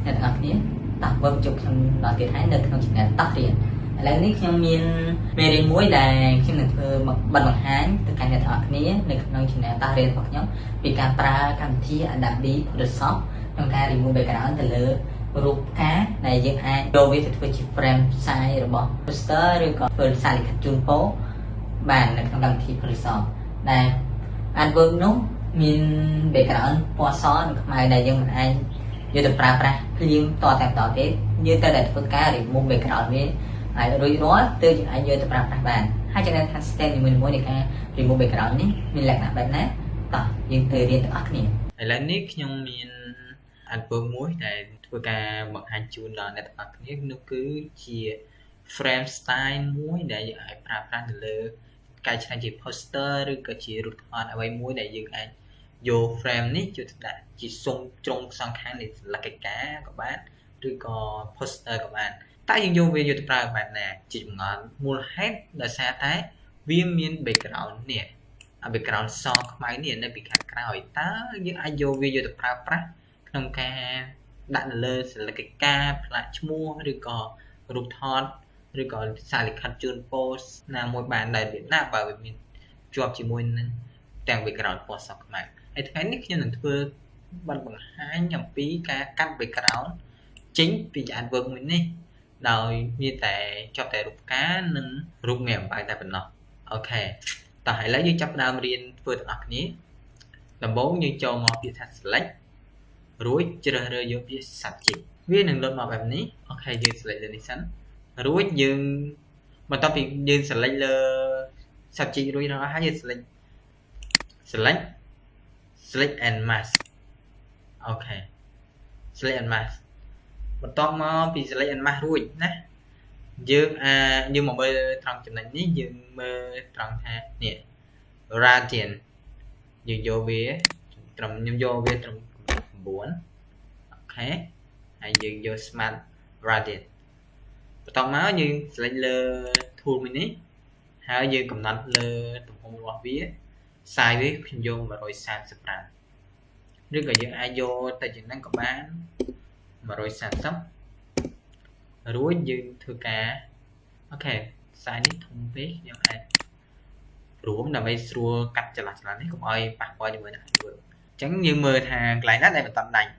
អ្នកទាំងអស់គ្នាតោះវិលជួបខ្ញុំដល់ទៀតហើយនៅក្នុង channel តោះរៀនឥឡូវនេះខ្ញុំមានមេរៀនមួយដែលខ្ញុំនឹងធ្វើបទបង្ហាញទៅកាន់អ្នកទាំងអស់គ្នានៅក្នុង channel តោះរៀនរបស់ខ្ញុំពីការប្រើកម្មវិធី Adobe Photoshop ក្នុងការ remove background ទៅលើរូបផ្កាដែលយើងអាចយកវាទៅធ្វើជា frame ផ្សាយរបស់ poster ឬក៏ធ្វើសារលិខិតជូនពរបាននៅក្នុងកម្មវិធី Photoshop ដែល artwork នោះមាន background ពណ៌សនិងខ្មៅដែលយើងមិនអាចយកទៅប្រើប្រាស់ភ្លាមតតែបន្តទេយើងត្រូវតែធ្វើការ remove background វាហើយរួចរាល់ទើបយើងអាចយកទៅប្រើប្រាស់បានហើយចំណែកថា step នីមួយៗនៃការ remove background នេះមានលក្ខណៈបែបណាតោះយើងទៅរៀនទាំងអស់គ្នាឥឡូវនេះខ្ញុំមាន artwork មួយដែលធ្វើការបង្ហាញជូនដល់អ្នកទាំងអស់គ្នានោះគឺជា frame style មួយដែលយើងអាចប្រើប្រាស់នៅលើកែច្នៃជា poster ឬក៏ជារូបថតអ្វីមួយដែលយើងអាចយក frame នេះយកទៅដាក់ជាស៊ុមជ្រុងសងខាងនៃសន្លឹកកិច្ចការក៏បានឬក៏ poster ក៏បានតែយើងយកវាយកទៅប្រើបែបណាជាចម្ងល់មូលហេតុដោយសារតែវាមាន background នេះអា background សខ្មៅនេះនៅពីខាងក្រោយតើយើងអាចយកវាយកទៅប្រើប្រាស់ក្នុងការដាក់នៅលើសន្លឹកកិច្ចការផ្លាកឈ្មោះឬក៏រូបថតឬក៏សារលិខិតជូនពរណាមួយបានដែររបៀបណាបើវាមានជាប់ជាមួយនឹងទាំង background ពណ៌សខ្មៅហើយថ្ងៃនេះខ្ញុំនឹងធ្វើបទបង្ហាញអំពីការកាត់ background ចេញពី artwork មួយនេះដោយមានតែជាប់តែរូបផ្កានិងរូបមេអំបៅតែប៉ុណ្ណោះអូខេតោះឥឡូវយើងចាប់ផ្ដើមរៀនធ្វើទាំងអស់គ្នាដំបូងយើងចូលមកពាក្យថា select រួចជ្រើសរើសយកពាក្យ subject វានឹងលោតមកបែបនេះអូខេយើង select លើនេះសិនរួចយើងបន្ទាប់ពីយើង select លើ subject រួចរាល់ហើយយើង select select select and mask អូខេ select and mask បន្ទាប់មកពី select and mask រួចណាយើងអាចយើងមកមើលត្រង់ចំណុចនេះយើងមើលត្រង់ថានេះ radian យើងយកវាត្រឹមខ្ញុំយកវាត្រឹម9អូខេហើយយើងយក smart radian បន្ទាប់មកយើង select លើ tool មួយនេះហើយយើងកំណត់លើទំហំរបស់វា size វាខ្ញុំយក135ឬក៏យើងអាចយកទៅជាងហ្នឹងក៏បាន130រួចយើងធ្វើការអូខេ size នេះធំពេកខ្ញុំអាចរួមដើម្បីស្រួលកាត់ចន្លោះចន្លោះនេះកុំឲ្យប៉ះពាល់ជាមួយនឹង artwork អញ្ចឹងយើងមើលថាកន្លែងណាដែលមិនតាន់ដាច់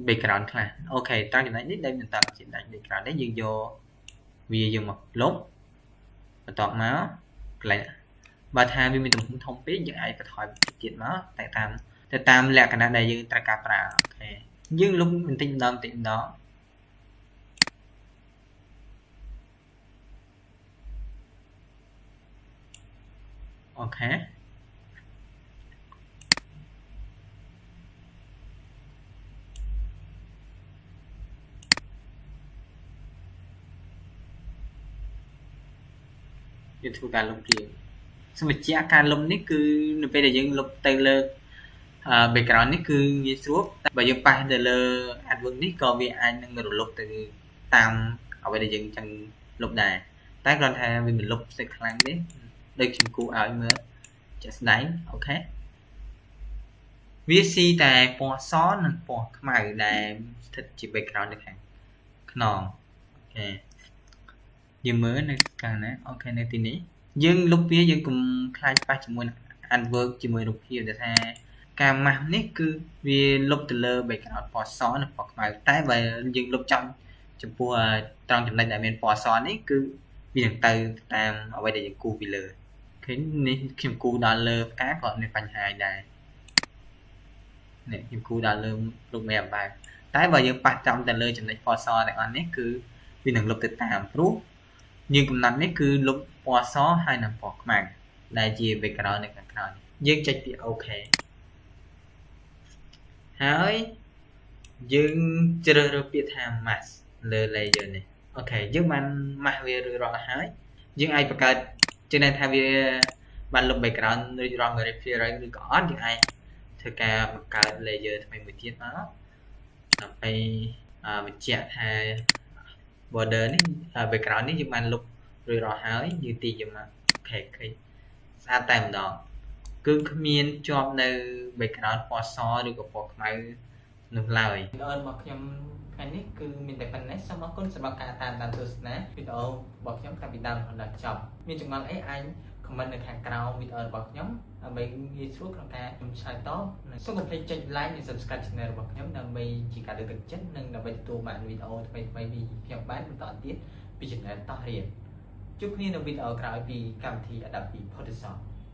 background ខ្លះអូខេត្រង់ចំណុចនេះដែលមិនតាន់ជាដាច់ background នេះយើងយកវាយកមកលុបបន្ទាប់មកកន្លែងបើថាវាមានទំហំធំពេកយើងអាចបន្ថយទៀតមកតែតាមលក្ខណៈដែលយើងត្រូវការប្រើអូខេយើងលុបបន្តិចម្ដងបន្តិចម្ដងអូខេយើងធ្វើការលុបព្រាងសូមបញ្ជាក់ការលុបនេះគឺនៅពេលដែលយើងលុបទៅលើ background នេះគឺងាយស្រួលតែបើយើងប៉ះទៅលើ artwork នេះក៏វាអាចនឹងរលុបទៅតាមអ្វីដែលយើងចង់លុបដែរតែគ្រាន់តែវាមិនលុបស្អីខ្លាំងទេដូចខ្ញុំគូឲ្យមើលជាក់ស្ដែងអូខេវាស៊ីតែពណ៌សនិងពណ៌ខ្មៅដែលស្ថិតជា background នៅខាងខ្នងអូខេយើងមើលនៅខាងណាអូខេនៅទីនេះយើងលុបវាយើងកុំខ្លាចប៉ះជាមួយនឹង artwork ជាមួយរូបភាពដែលថាការម៉ាស់នេះគឺវាលុបទៅលើ background ពណ៌សនិងពណ៌ខ្មៅតែបើយើងលុបចំចំពោះត្រង់ចំណុចដែលមានពណ៌សនេះគឺវានឹងទៅតាមអ្វីដែលយើងគូពីលើឃើញនេះខ្ញុំគូដល់លើផ្កាក៏មានបញ្ហាដែរនេះខ្ញុំគូដល់លើរូបមេអំបៅតែបើយើងប៉ះចំទៅលើចំណុចពណ៌សទាំងអស់នេះគឺវានឹងលុបទៅតាមព្រោះយើងកំណត់នេះគឺលុបពណ៌សហើយនិងពណ៌ខ្មៅដែលជា background នៅខាងក្រោយយើងចុចពី OK ហើយយើងជ្រើសរើសពាក្យថា mask លើ layer នេះអូខេយើងបាន mask វារួចរាល់ហើយយើងអាចបង្កើតជាន័យថាវាបានលុប background រួចរាល់100%ឬក៏អត់យើងអាចធ្វើការបង្កើត layer ថ្មីមួយទៀតមកដើម្បីបញ្ជាក់ថា border នេះ background នេះយើងបានលុបរួចរាល់ហើយយើងទាញយកមកអូខេឃើញស្អាតតែម្ដងគឺគ្មានជាប់នៅ background ពណ៌សឬក៏ពណ៌ខ្មៅ នោះឡើយ។ វីដេអូរបស់ខ្ញុំថ្ងៃនេះគឺមានតែប៉ុណ្ណេះ។ សូមអរគុណសម្រាប់ការតាមដានទស្សនាវីដេអូរបស់ខ្ញុំតាំងពីដើមរហូតដល់ចប់។ មានចម្ងល់អីអាច comment នៅខាងក្រោមវីដេអូរបស់ខ្ញុំ ដើម្បីងាយស្រួលក្នុងការខ្ញុំឆ្លើយតប។ សូមកុំភ្លេចចុច like និង subscribe channel របស់ខ្ញុំ ដើម្បីជាការលើកទឹកចិត្ត និងដើម្បីទទួលបានវីដេអូថ្មីៗពីខ្ញុំបានបន្តទៀតពី channel តោះរៀន។ ជួបគ្នានៅវីដេអូក្រោយពីកម្មវិធី Adobe Photoshop។